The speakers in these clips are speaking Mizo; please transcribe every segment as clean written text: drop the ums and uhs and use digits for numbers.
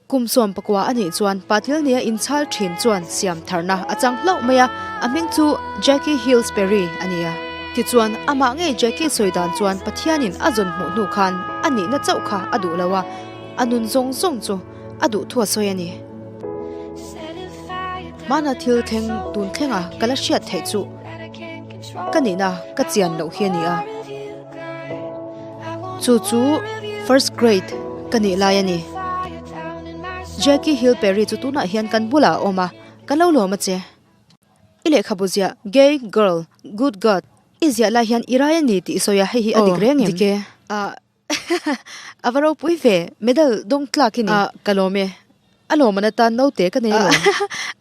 Kum 14 a nih chuan patil nia inchhal thin chuan siam tharna a chang hlauh mai a, a hming chu Jackie Hills Perry a ni a. Tichuan, amah ngei Jackie sawi dan chuan Pathianin a zawn hmuh hnu khan a nihna chauh kha a duh lo a, a nun zawng zawng chu a duh thu a sawi a ni. Hmana thil thleng tun thlenga ka la hriat theih chu ka nihna ka chian loh hi a ni a. Chu chu first grade ka nih lai a ni. Jackie Hill Perry chu tunah hian kan bulah a awm a, kan lo lawm a che. I lehkhabu ziah Gay Girl, Good God i ziah lai hian i rai a ni tih i sawi a, hei hi a dik reng em? Dik e. A va ropui ve, medal dawng tlak i ni. Ka lawm e. A lawmman atan naute ka nei alawm.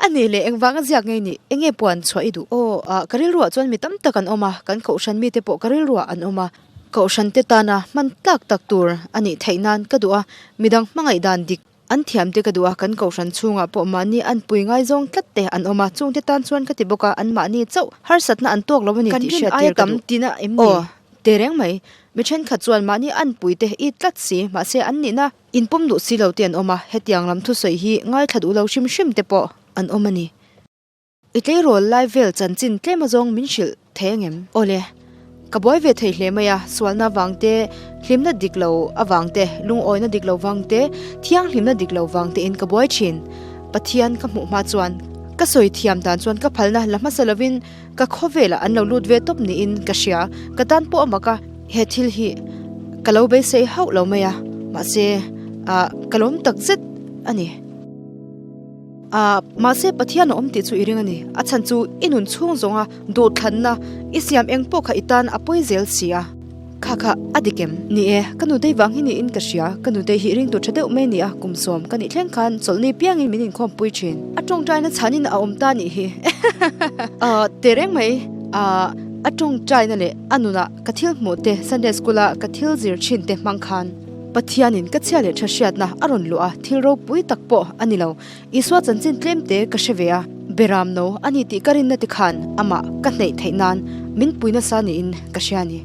A nih leh engvanga ziak ngei nih? Enge puan chhuah i duh? Aw, ka rilruah chuan mi tam tak an awm a, kan kohhran mite pawh ka rilruah an awm a. Kohhran te tana hman tlak tak tur a nih theih nan ka duh a, midang hmangaih dan dik an thiam te ka duh a, kan kohhran chhungah pawh mahni an pui ngaizawng tlat te an awm a, chungte tan chuan ka ti bawk a, an mahni chauh harsatna an tawk lo a ni tih hriat tir ka duh. Aw, tehreng mai. Mi thenkhat chuan mahni an pui te i tlat si, mahse an nihna inpawm duh si lo te an awm a, hetiang lam thusawi hi ngaithla duh lo hrim hrim te pawh an awm a ni. I tleirawl lai vel chanchin tlem azawng min hrilh thei angem? Awle, ka buai ve thei hle mai a, sualna vang te, hlimna dik lo avang te, lungawina dik lo vang te, thianghlimna dik lo vang tein ka buai thin. Pathian ka hmuh hma chuan ka sawi thiam dan chuan ka phalna la hmasa lovin Ka khawvelah an lo lut ve tawp niin ka hria, ka tan pawh a mak a, he thil hi ka lo beisei hauh lo mai a, mahse ah ka lawm tak zet a ni. Ah mahse Pathian a awm tih chu i ring a ni, a chhan chu i nun chhung zawnga duhthlanna i siam eng pawh kha i tan a pawi zel si a. Kha kha a dik em? Ni e, ka nutei vang hi niin ka hria. Ka nutei hi ringtu tha deuh mai a ni a, kum sawm ka nih thleng khan chawlhni piangin min inkhawmpui thin. A tawngtaina chhanin a awm ta nih hi. Ahh, teh reng mai. Ahh, a tawngtaina leh a nunah ka thil hmuh te, Sunday school a ka thil zir thin te hmang khan Pathianin ka chhia leh tha hriatna a rawn luah a, thil ropui tak pawh a ni lo. Isua chanchin tlem te ka hre ve a, Beram no a ni tih ka rinna te khan amah ka hneih theih nan min pui nasa niin ka hria a ni.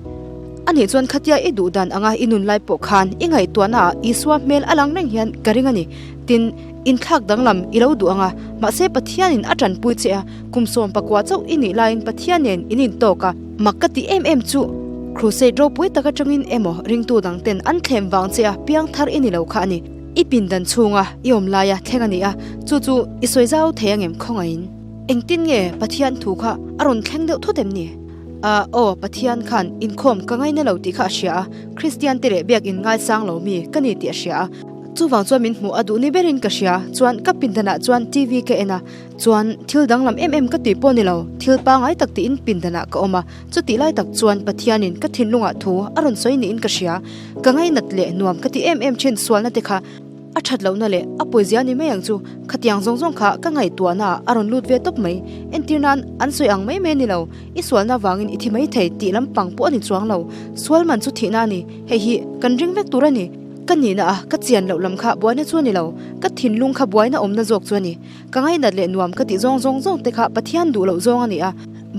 Anih chuan khatia i duh dan anga i nun lai pawh khan i ngaihtuahna ah Isua hmel a lang reng hian ka ring a ni. Tin, inthlak danglam i lo duh anga, mahse Pathianin a tanpui che a, kum 19 chauh i nih laiin Pathian nen in intawk a, mak ka tih em em chu Crusade ropui tak atangin emaw ringtu dang ten an thlem vang che a piangthar i ni lo kha a ni. I pindan chhunga i awm laia thleng a ni a, chu chu i sawi zau thei angem khawngaihin? Engtin nge Pathian thu kha a rawn thleng deuh thut em ni? Ah, aw, Pathian khan inkhawm ka ngaina lo tih kha a hria a, Kristian te leh biakin ngaisang lo mi ka ni tih a hria a, chuvang chuan min hmuh a duh ni berin ka hria, chuan ka pindanah chuan TV ka en a, chuan thil danglam em em ka tih pawh ni lo, thil pangai tak tiin pindanah ka awm a. Chutih lai tak chuan Pathianin ka thinlungah thu a rawn sawi niin ka hria. Ka ngainat leh nuam ka ti em em thin sualna te kha a that lohna leh a pawizia ni mai ang chu. Khatiang zawng zawng kha ka ngaihtuahnaah a rawn lut ve tawp mai. Entir nan an sawi ang mai mai a ni lo. I sualna vangin i thi mai thei tih lampang pawh a ni chuang lo. Sual man chu thihna a ni. Hei hi kan ring vek tur a ni. Ka nihna a ka chian loh lam kha buaina chu a ni lo. Ka thinlung kha buaina awmna zawk chu a ni. Ka ngainat leh nuam ka tih zawng zawng zawng te kha Pathian duh loh zawng a ni a.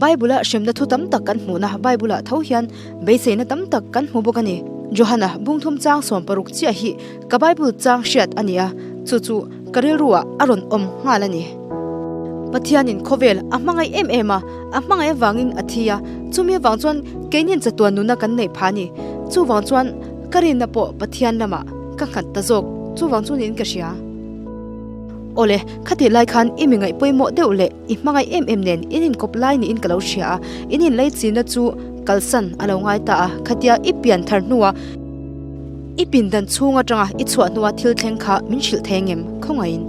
Bible-a hremna thu tam tak kan hmuhna Bible-ah tho hian beiseina tam tak kan hmu bawk a ni. Johana bungthum chang 60 chiah hi ka Bible chang hriat a ni a, chu chu ka rilruah a rawn awm nghal a ni. Pathianin khawvel a hmangaih em em a, a hmangaih avangin a thi a, chumi avang chuan keinin chatuan nuna kan neih phah a ni. Chuvang chuan ka rinna pawh Pathian lamah ka nghat ta zawk, chuvang chu niin ka hria. Awle, khatih lai khan i mi ngaih pawimawh deuh leh i hmangaih em em nen in inkawp lai niin ka lo hria a, in inlei chinna chu kalsan a lo ngai ta a, khatia i pian thar hnua i pindan chhung atanga i chhuah hnua thil thleng kha min hrilh thei angem khawngaihin.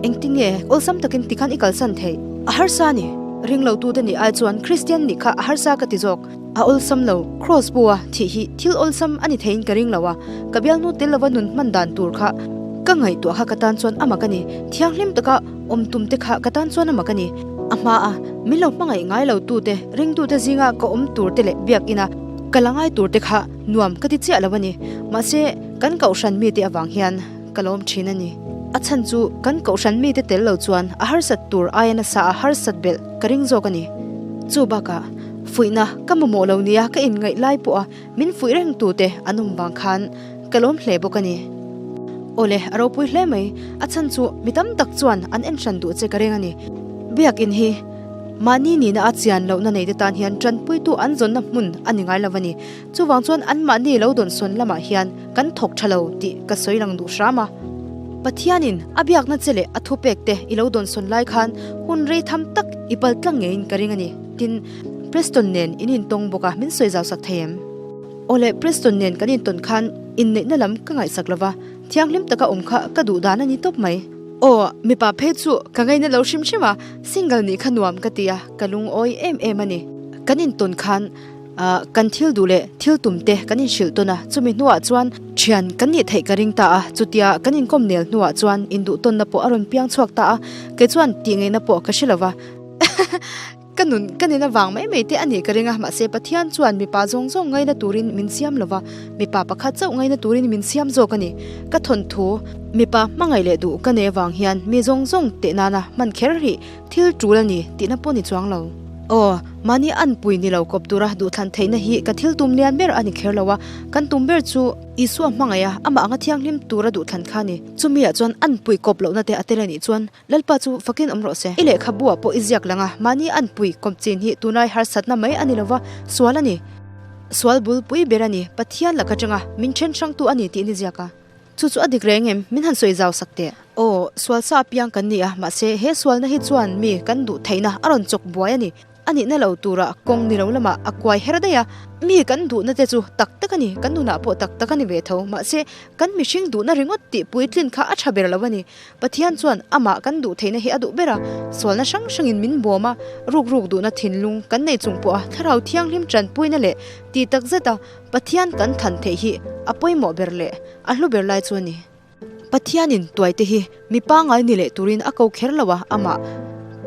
Engtin nge awlsam takin tikhan i kalsan theih? A harsa a ni. Ringlotute nih ai chuan Kristian nih kha a harsa ka ti zawk. A awlsam lo, Cross bu a thih hi thil awlsam a ni theiin ka ring lo a, ka bialnu tel lova nun hman dan tur kha ka ngaihtuah kha ka tan chuan a mak a ni, thianghlim taka awm tum te kha ka tan chuan a mak a ni. A hma a, min lo hmangaih ngai lo tu te, ringtu te zinga ka awm tur te leh biakina ka la ngai tur te kha nuam ka ti chiah lo a ni, mahse kan kohhran mite avang hian ka lawm thin a ni. A chhan chu kan kohhran mite tel lo chuan a harsat tur aia nasa a harsat belh ka ring zawk a ni. Chu bakah. Fuihna ka mamawh lo nia ka inngaih lai pawha min fuih reng tute an awm vang khan ka lawm hle bawk a ni. Awle, a ropui hle mai. A chhan chu mi tam tak chuan an en hran duh che ka reng a ni. Biakin hi mahni nihna a chian lohna neite tan hian tanpuitu an zawnna hmun a ni ngai lo a ni. Chuvang chuan anmahni lo dawnsawn lamah hian kan thawk tha lo tih ka sawi lang duh hram a. Pathianin a biakna che leh a thupek te i lo dawnsawn lai khan hun rei tham tak i pal tlang ngeiin ka ring a ni. Tin, Preston nen in intawng bawk a, min sawi zau sak thei em? Awle, Preston nen kan intawn khan inneihna lam ka ngaihsak lo va, thianghlim taka awm kha ka duh dan a ni tawp mai. Aw, mipa phei chu ka ngaina lo hrim hrim a, single nih kha nuam ka ti a, ka lungawi em em a ni. Kan intawn khan kan thil duh leh thil tum te kan inhrilh tawn a, chumi hnuah chuan thian kan nih theih ka ring ta a, chutia kan inkawm nel hnuah chuan induh tawnna pawh a rawn piang chhuak ta a, kei chuan tih ngaihna pawh ka hre lo va. Ka nun ka nen avang mai mai te a nih ka ring a, mahse Pathian chuan mipa zawng zawng ngaina turin min siam lo va, mipa pakhat chauh ngaina turin min siam zawk a ni. Ka thawnthu, mipa hmangaih leh duh ka nei avang hian mi zawng zawng teh nana hman kher rih thil tul a ni tihna pawh ni chuang lo. Aw, mahni anpui ni lo kawp tura duhthlan theihna hi ka thil tum lian ber a ni kher lo a, kan tum ber chu Isua hmangaih a, amah anga thianghlim tura duhthlan kha a ni. Chumi ah chuan anpui kawp lohna te a tel a nih chuan Lalpa chu fakin awm rawh se. I lehkhabu ah pawh i ziak lang a, mahni anpui kawp chin hi tunlai harsatna mai a ni lova, sual a ni. Sual bulpui ber a ni, Pathian laka tanga min then hrangtu a ni tiin i ziak a. Chu chu a dik reng em? Min han sawi zau sak teh. Aw, sual sa apiang kan ni a, mahse he sualna hi chuan mi kan duh theihna a rawn chawk buai a ni. A nihna lo turah kawng ni lo lamah a kuai her daih a, mi kan duhna te chu tak tak a ni, kan nunah pawh tak tak a ni ve tho. Mahse, kan mihring duhna ringawt tih puitlin kha a tha ber lo a ni. Pathian chuan amah kan duh theihna hi a duh ber a, sualna hrang hrangin min bawm a, ruk ruk duhna thinlung kan nei chung pawha thlarau thianghlim tanpuina leh tih tak zeta Pathian kan than theih hi a pawimawh ber leh a hlu ber lai chu a ni. Pathianin tuaite hi mi pangngai ni leh turin a ko kher lo a, amah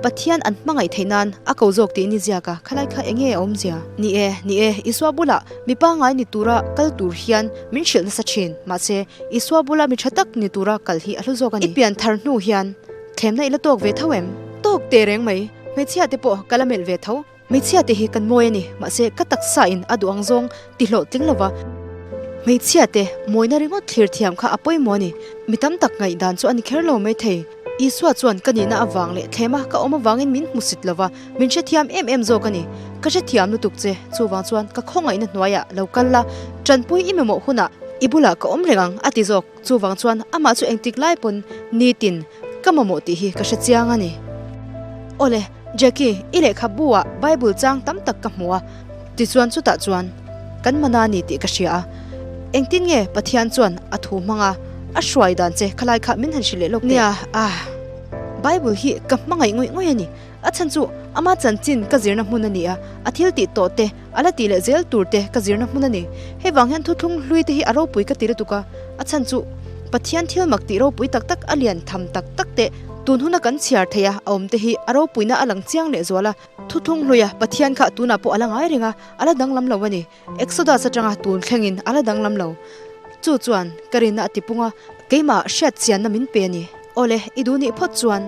Pathian an hmangaih theih nan a ko zawk tiin i ziak a, khalai kha eng nge a awmzia? Ni e, ni e, Isua bulah mi pangngai ni tura kal tur hian min hrilh nasa thin, mahse Isua bula mi tha tak ni tura kal hi a hlu zawk a ni. I pian thar hnu hian thlemna i la tawk ve tho em? Tawk teh reng mai, hmeichhia te pawh ka la melh ve tho. Hmeichhia te hi kan mawi a ni, mahse ka taksa in a duh ang zawng ti hlawh tling lova. Hmeichhia te mawina ringawt thlir thiam kha a pawimawh a ni. Mi tam tak ngaihdan chu a ni kher lo mai thei. Isua chuan ka nihna avang leh thlema ka awm avangin min hmusit lova, min hrethiam em em zawk a ni. Ka hrethiam lutuk che, chuvang chuan ka khawngaihna hnuaiah lo kal la, tanpui i mamawh hunah i bulah ka awm reng ang a ti zawk. Chuvang chuan amah chu engtik lai pawn nitin ka mamawh tih hi ka hre chiang a ni. Awle, Jackie, i lehkhabu ah Bible chang tam tak ka hmu a, tichuan chutah chuan kan mana ni tih ka hria a. Engtin nge Pathian chuan a thu hmang a, a hruai dan che khalai kha min han hrilh leh lawk teh. Nia, ah, Bible hi ka hmangaih ngawih ngawih a ni. A chhan chu ama chanchin ka zirna hmun a ni a, a thil tih tawh te, a la tih leh zel tur te ka zirna hmun a ni. Hei vang hian thuthlung hlui te hi a ropui ka ti lutuk a, a chhan chu Pathian thil mak tih ropui tak tak a lian tham tak tak te tun huna kan chhiar theih a, a awm te hi a ropuina a lang chiang leh zual a. Thuthlung hluia Pathian kha tunah pawh a la ngai reng a, a la danglam lo a ni. Exodus atanga tun thlengin a la danglam lo. Chu chuan ka rinna a tipung a, keimah hriat chianna min pe a ni. Awle, i duh nih phawt chuan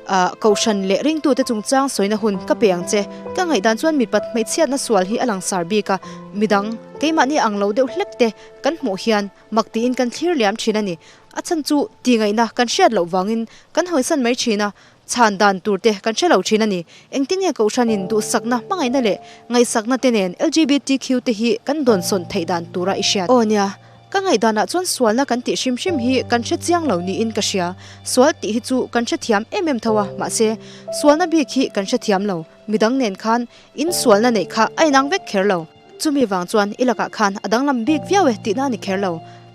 ah Kohhran leh ringtute chungchang sawina hun ka pe ang che. Ka ngaihdan chuan mipat hmeichhiatna sual hi a langsar bik a, midang keimahni ang lo deuh hlek te kan hmuh hian mak tiin kan thlir liam thin a ni. A chhan chu tihngaihna kan hriat loh vangin kan hawisan mai thin a, Chhan dan tur te kan hre lo thin a ni. Engtin nge Kohhranin duhsakna, hmangaihna leh ngaihsakna te nen LGBTQ te hi kan dawnsawn theih dan tura i hriat? Aw nia, ka ngaihdanah chuan sualna kan tih hrim hrim hi kan hre chiang lo niin ka hria. Sual tih hi chu kan hrethiam em em tho a, mahse sualna bik hi kan hrethiam lo. Midang nen khan in sualna neih kha a inang vek kher lo. Chumi vang chuan i lakah khan a danglam bik viau e tihna a ni kher lo.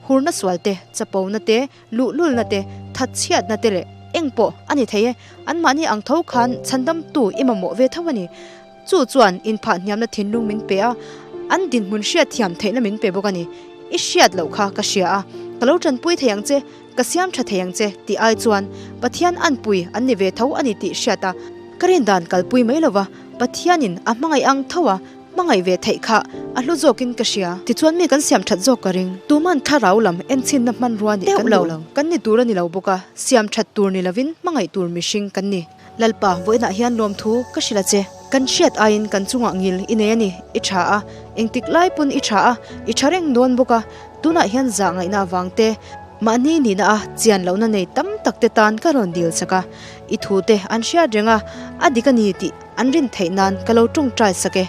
Hurna sual te, chapona te, Luhlulna te, thatchhiatna te leh eng pawh a ni thei e. Anmahni ang tho khan chhandamtu i mamawh ve tho a ni. Chu chuan inphah hniamna thinlung min pe a, an dinhmun hriatthiam theihna min pe bawk a ni. I hriat loh kha ka hria a, ka lo tanpui thei ang che, ka siam tha thei ang che tih ai chuan Pathian anpui an ni ve tho a ni tih hriat a, ka rindan kalpui mai lova Pathianin a hmangaih ang tho a, Hmangaih ve theih kha a hlu zawkin ka hria. Tichuan mi kan siam that zawk ka ring. Tuman thlarau lam enchinna hmanrua nih kan duh lo. Kan ni tur a ni lo bawk a, siam that tur ni lovin hmangaih tur mihring kan ni. Lalpa, vawiinah hian lawmthu ka hrilh a che. Kan hriat aiin kan chungah ngil i nei a ni. I tha a, engtik lai pawn i tha a, i tha reng dawn bawk a. Tunah hian zah ngaihna avang te. Mahni nihna a chian lohna nei tam tak te tan ka rawn dil sak a, i thu te an hriat reng a, a dik a ni tih an rin theih nan ka lo tawngtai sak e.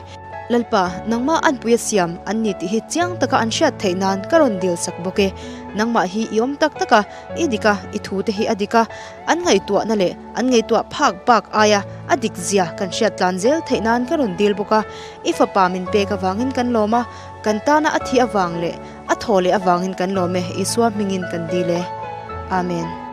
Lalpa, nangmah anpui a siam an ni tih hi chiang taka an hriat theih nan ka rawn dil sak bawk e. Nangmah hi i awm tak tak a, i dik a, i thu te hi a dik a, an ngaihtuahna leh an ngaihtuah phak bak aia a dik zia kan hriat tlan zel theih nan ka rawn dil bawk a. I fapa min pek avangin kan lawm a, kan tana a thih avang leh a thaw leh avangin kan lawm e, Isua hmingin kan dil e. Amen.